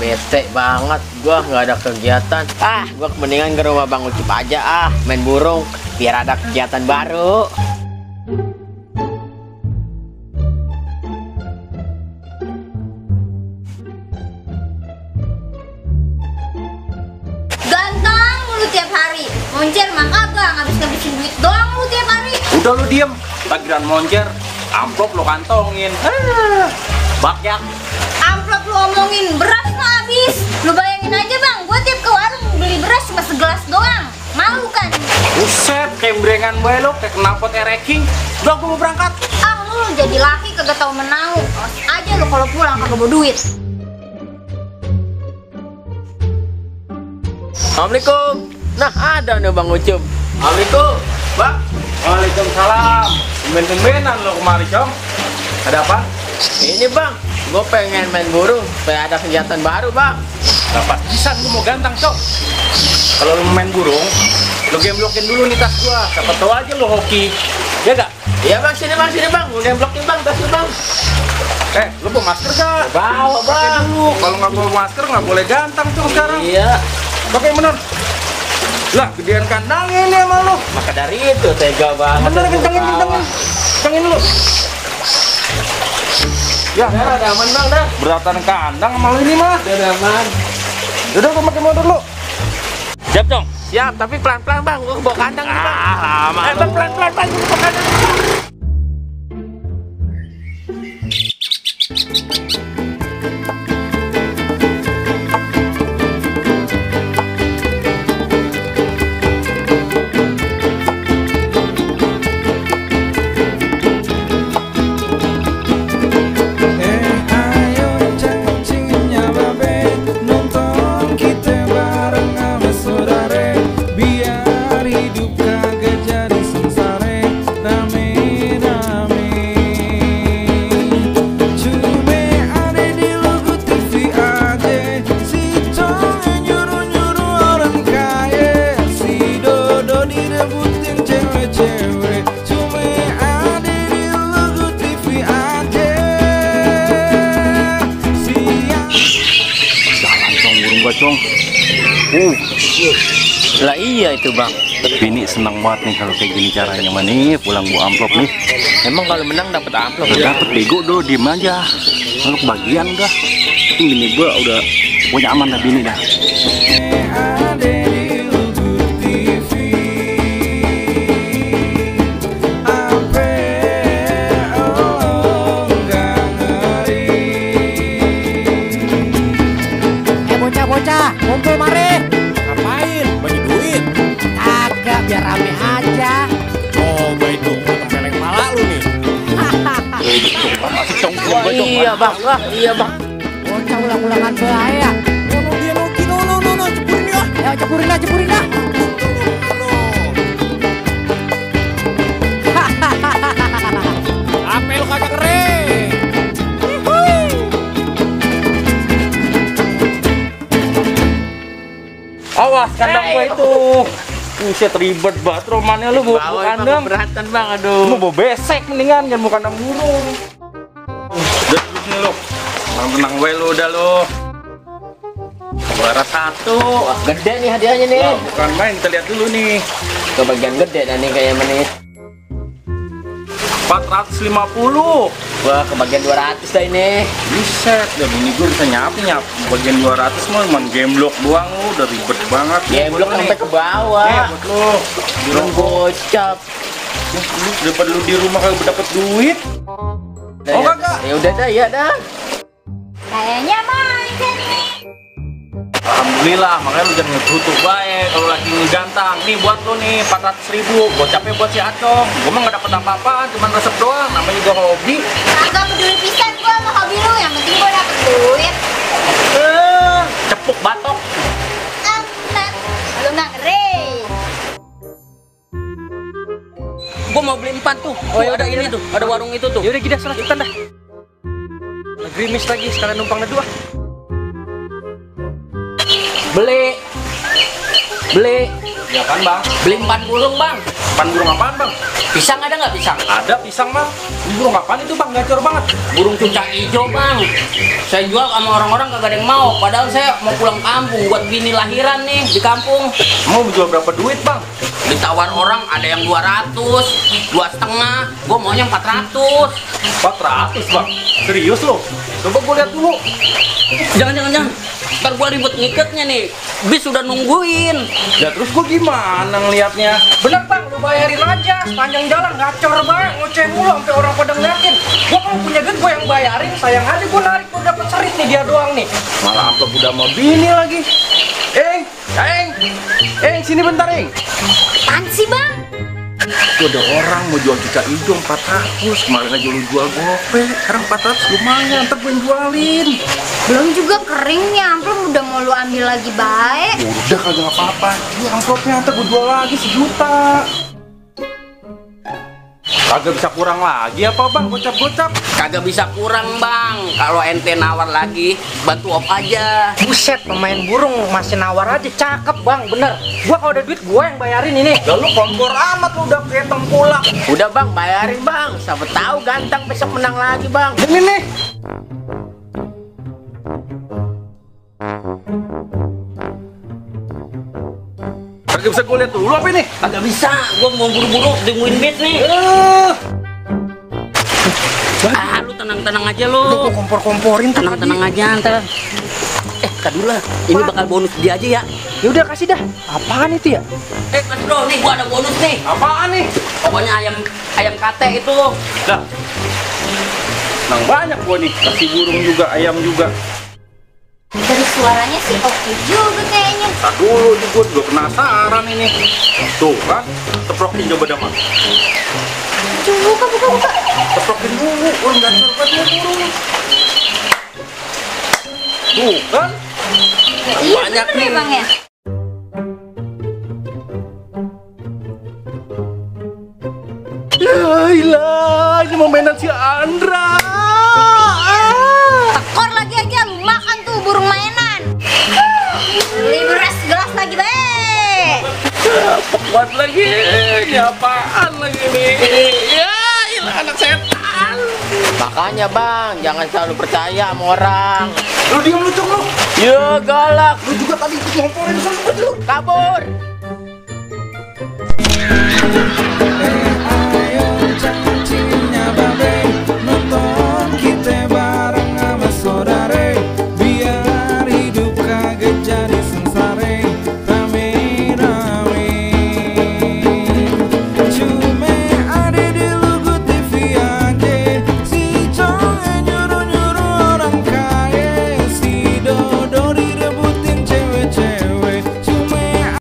Bete banget, gua nggak ada kegiatan. Gua mendingan ke rumah Bang Ucup aja main burung, biar ada kegiatan baru. Ganteng lu tiap hari, moncer mah kagak, ngabis-ngabisin duit doang lu tiap hari. Udah lu diem, tagihan moncer, amplop lu kantongin. Bakyak. Amplop lu omongin, beras mah habis. Lu bayangin aja Bang, gua tiap ke warung beli beras cuma segelas doang. Malu kan? Buset, kembrengan gue lu, kayak knalpot ereking. Udah gua mau berangkat. Lu jadi laki kagak tau menau. Awas aja lu kalau pulang kagak bawa duit. Assalamualaikum. Nah, ada nih Bang Ucup. Assalamualaikum, Bang. Waalaikumsalam. Tumben-tumbenan lo kemari, Cong. Ada apa? Ini Bang, gue pengen main burung supaya ada kegiatan baru Bang. Dapat bisa lu mau ganteng, Cong. Kalau lu main burung, lu game-blokin dulu nih tas gua. Siapa tahu aja lu hoki. Ya gak? Iya Bang, sini Bang, gue blokin Bang, tas lu Bang. Lu bawa masker gak? Bawa Pakai Bang. dulu. Kalau nggak bawa masker nggak boleh ganteng tuh sekarang. Iya. Pakai bener. Lah, gedean kandang ini sama lu. Maka dari itu tega banget. Bener, kencengin lu. Ya, Udah aman Bang, dah. beratan kandang sama lu ini mah. Udah aman. Udah, gua pakai motor lu. Siap, Cong. Siap, tapi pelan-pelan Bang, gue bawa kandang nih Bang. Lama lu. Bang, pelan-pelan Bang, gue bawa kandang. Cong. Lah iya itu Bang. Bini senang banget nih kalau kayak gini caranya mah nih, pulang gua amplop nih. Emang kalau menang dapat amplop Udah ya? dapet bego do, diem aja. Lalu kebagian udah. Tapi bini gua udah punya aman dah bini dah. Bocah, ngumpul mari. Ngapain? Bagi duit? Kagak, biar rame aja. Coba itu, tempeleng pala lu nih. Iya Bang, iya Bang. Bocah ulang-ulangan bahaya. No, cepurin ya. Ayo cepurin dah. Apa lu kagak keren? Awas kandang gua itu. Buset ribet banget romannya lu bawa kandang. Beratan Bang, Lu aduh. bawa besek mendingan jangan mau kandang burung. Udah terus nih lu. Tenang gue lu udah lu. Juara 1. Wah, gede nih hadiahnya nih. Wah, bukan main, kita lihat dulu nih. Ke bagian gede dan nih kayak menit. 450. Wah, ke bagian 200 dah ini. Buset, dah bini gue bisa nyap. Bagian 200 mah cuman game block doang lu, udah ribet banget. Ya belum sampai ke bawah. Buat lu. Belum gocap. Lu daripada lu di rumah kagak dapet duit. Oh, kagak? Ya udah dah, ya dah. Kayaknya main nih. Alhamdulillah, makanya lu jangan ngebutuh baik kalau lagi ngegantang. Nih buat lu nih 400.000, gocapnya buat si Acong. Gua mah gak dapet apa-apa, cuma resep doang. Namanya juga hobi. Kagak peduli pisan gua sama hobi lu, yang penting gua dapet duit. Cepuk batok. Amat, lu nggak ngeri. Gua mau beli 4 tuh. Oh ya ada ini tuh, ada warung itu tuh. Yaudah kita selanjutkan dah. Gerimis lagi, sekalian numpang dua. Beli. Ya kan bang? Beli 4 burung bang. Titipan burung apaan bang? Pisang ada nggak pisang? Ada pisang bang. Ini burung apaan itu bang? Gacor banget. Burung cucak hijau bang. Saya jual sama orang-orang kagak ada yang mau. Padahal saya mau pulang kampung buat bini lahiran nih di kampung. Mau jual berapa duit bang? Ditawar orang ada yang 200, 2,5. Gue maunya 400. 400 bang. Serius lo? Coba gue lihat dulu. Jangan. Ntar gue ribet ngiketnya nih. Bis sudah nungguin. Ya terus gue gimana ngelihatnya? Bener bang, lu bayarin aja sepanjang jalan, gacor banget, ngoceh mulu sampai orang pada ngeliatin. Gua kalau punya duit gua yang bayarin, sayang aja gua narik, gua dapet serit nih dia doang nih. Malah amplop udah mau bini lagi. Sini bentar, Eng. Apaan sih bang? Tuh ada orang mau jual cucak hijau 400. Kemarin aja lu jual gope, sekarang 400 lumayan, ntar gue jualin. Belum juga kering nih amplop udah mau lu ambil lagi baik. Udah kagak apa-apa, ini amplopnya ntar gue jual lagi 1 juta. Kagak bisa kurang lagi apa bang, gocap-gocap? Kagak bisa kurang bang. Kalau ente nawar lagi, bantu op aja. Buset, pemain burung masih nawar aja, cakep bang, bener. Gua kalau ada duit gua yang bayarin ini. Ya lu kompor amat lu udah kayak tengkulak. Udah bang, bayarin bang. Siapa tahu ganteng besok menang lagi bang. Ini nih. Kagak bisa gue lihat dulu apa ini? Kagak bisa, gua mau buru-buru tungguin bis nih. Lu tenang-tenang aja lu. Gua kompor-komporin tuh Tenang-tenang aja ntar. Tadi lah, ini bakal bonus dia aja ya. Ya udah kasih dah. Apaan itu ya? Kasih dong, nih gua ada bonus nih. Apaan nih? Pokoknya ayam kate itu. Dah. Nang banyak gua nih, kasih burung juga, ayam juga. Dari suaranya sih oke juga kayaknya. Tak dulu nih gue juga penasaran ini. Tuh kan, teprokin coba dah Mak. Buka. Teprokin dulu, oh nggak coba dia burung. Tuh kan, Iya banyak bener nih. ya bang ya. Yailah, ini mau mainan si Andra. Tekor lagi aja lu makan tuh burung mainan. Beli beras gelas lagi baik. Buat lagi, ini apaan lagi nih? Ya, ilah anak setan. Makanya bang, jangan selalu percaya sama orang. Lu diam lu Cok, lu. Ya galak. Lu juga tadi ikut ngomporin sama lu. Kabur.